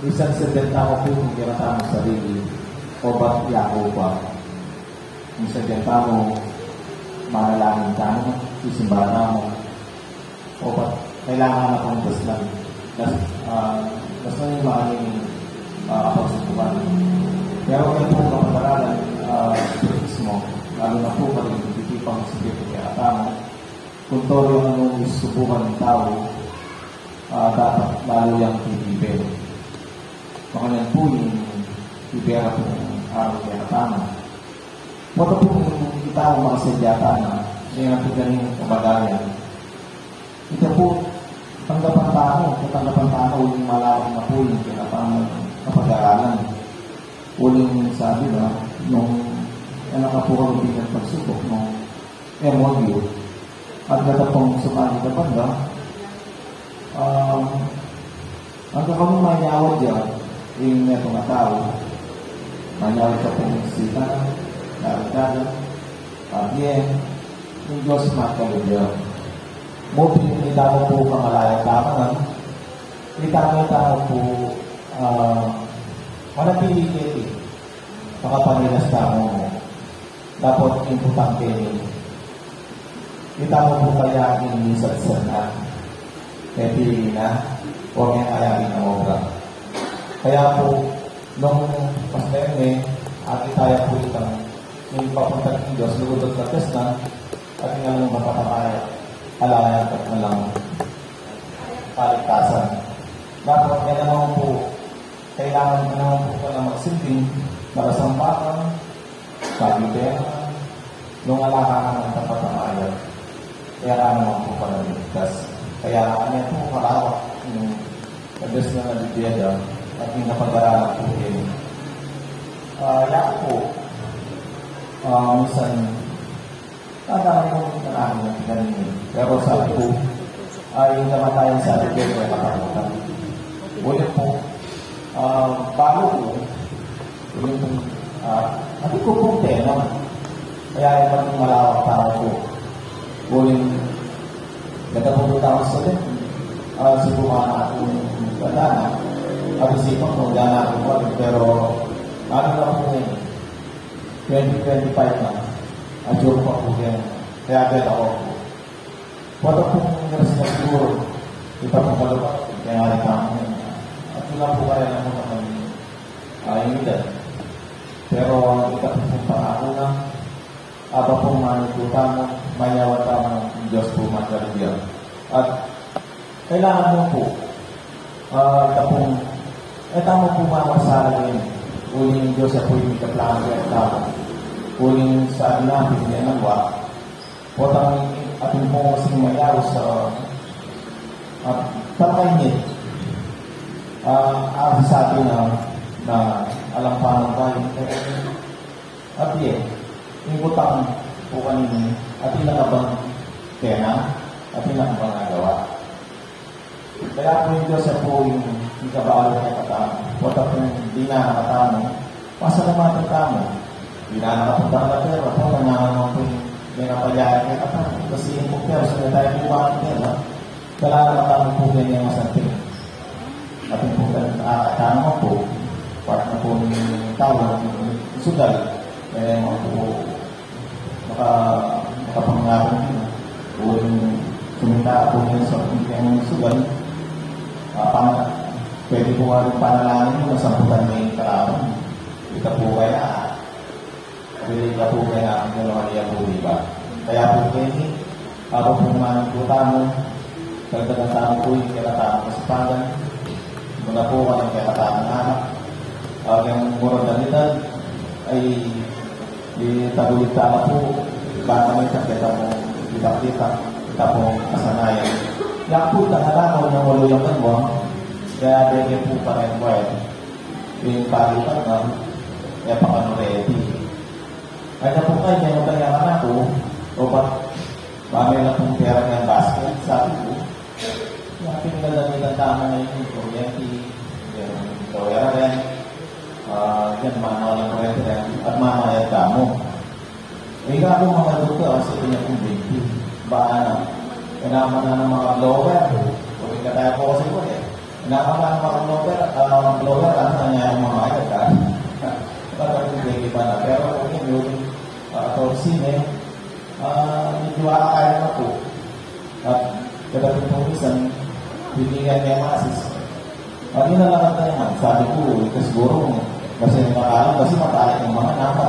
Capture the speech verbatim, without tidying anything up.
Minsan sadya tamu pu ing kekatamung sarili, obat yaku pa. Minsan sadya tamu manalangin tamu, sisimba tamu, obat kailangan na pung dasnan. Das, ah, dasnan ing makanini, ah, pagsubukan. Pero kaya pu kapag-aralan, ah, spiritismo, lalu na pu karing iti pang spiritu kekatamu, kung toyo ing anung isusubukan ning tau, ah, dapat lalu yang titipin. Makanyan pu ing tibera pung aral kekatamu. Pota pu ing itamu makasadya tana, ing atin kaning kabagayan. Ita pu, tanggapan tamu, tanggapan tamu, uling malawak na pu ing kekatamung kapag-aralan. Uling sabi na, nung, e na ka pu kalubigan pagsubok, nung M O U. At kata pung sumali ka banda, um, ang kakanu manyawad ya, ing neto nga tau, manyawad ka pung sita, naragdagan, at yen, ing Dios makalub ya. Mutin, itamu pu kamalaya tamu na, itamu, itamu pu, ah, manatili keti, makapanilas tamu mu. Dapot ing putang keni, itamu pu kaya ing misadsad na, e pili na, o mekaya ing obra. Kaya pu, nung mas meme, akit taya pu itang ing papunta ning Dios, lugud at kates na, at ing alang mapatamaya, alaya at alang kaligtasan. Dapat, e naman pu, kailangan na naman pu pala magsilbing, malasambakan, sabi kaya, nung ala ka naman tapat ang ayat, kaya ka naman pu pala ligtas. Kaya, ano pu, malawak, yung address na nabibigay dyan, at yung napag-aralan po din. Ah, yan po. Ah, minsan, Tandaan ko, kailangan ng ganun. Pero sabi ko, ay, yung kamatayan, sabi ko, may katakutan. Ngunit po, ah, bago po, yung, ah, sabi ko po, tema. Kaya yung maging malawak tao po. Ngunit, nagkapunta ako sa din. Ah, siguro mga ako, tanda na. Sabi, sipa ko, wala na ako, pero, ano na po yun? Twenty twenty-five na, atiu pa po yan. Kaya agad ako po. Pota pong oras na siguro, ita pong kalupa, kaya nga rin kami yan. At yun na po kaya lang naman, ah, yung edad. Pero ita po pong pangako na, aba pong manituta mo, mayawa tamo, yung Diyos po magkaribyan. At Kailangan mo po, ah, tapung, eh, tama po ba ang kasalanan? Uling Diyos, siya po yung kaplano, kaya tama. Uling sa natin, yan ang wa. Potang ating po kasing mayaw sa, ah, tapay niya. Ah, ang sabi na, na alam pa ng bayan, kaya At iye, ing kutang po kanini, atin na ka bang kena, atin na ka bang nagawa. Kaya po ing Diyos, siya po ing ikabalu kekatamu. Pota pung di na katamu, pasalamatan tamu. Di na nakapunta ka na pera, pota na naman po ing may napayagan kekatamu. Kasi ing po pera, sa tayo po ba ang pera? Salamat tamu po kaya masanting. Atin po kan, ah, tama po. Part na po ning tau, ning sugal. Kaya naman po, maka-, makapangako din. Kung sumita po niya sa ning sugal, ah, pang-, pwede po nga rin panalangin yung masamputan na yung kalaban. Ita po kaya, Pili ka po kaya natin yung mga iya po, di ba? Kaya po kini, ako po man po tamu, dagdagan tamu po yung kaya tamu kasipagan. Muna po ka ng kaya tamu anak. Ang yung murag na edad ay di tagulit tamu po. Baka may sakit ako, kita-kita, kita po kasanayan. Yan po, taga tamu ng waluyang kanwa. Kaya bigyan po pa rin po eh. Ing palitan na, e pa kanu reti. Ay, naku, kay, kaya mataya ka na ku, o ba, mamay na pung pera ng basket, sabi ku. Yung pinagdadamitan tamu na yung kuryente, yung towera rin, ah, yan, mana walang kuryente rin, at mana yan tamu. E, ika ku mga doktor, kasi pinag-convince. Ba, ano, kailangan na ng mga blower. Kung ikataya po kasi po, eh. Nakaman mga blogger, ah, blogger, ano na niya yung mga mayat, ah. Talagang hindi pa na. Pero kung yun, yung, ah, torsi, eh, ah, medyo akakaya na po. At kadating po minsan, bibigyan niya yung asis. Ang inalakad na naman, sabi ko, ito siguro, kasi nakalam, kasi matalik yung mga nasa,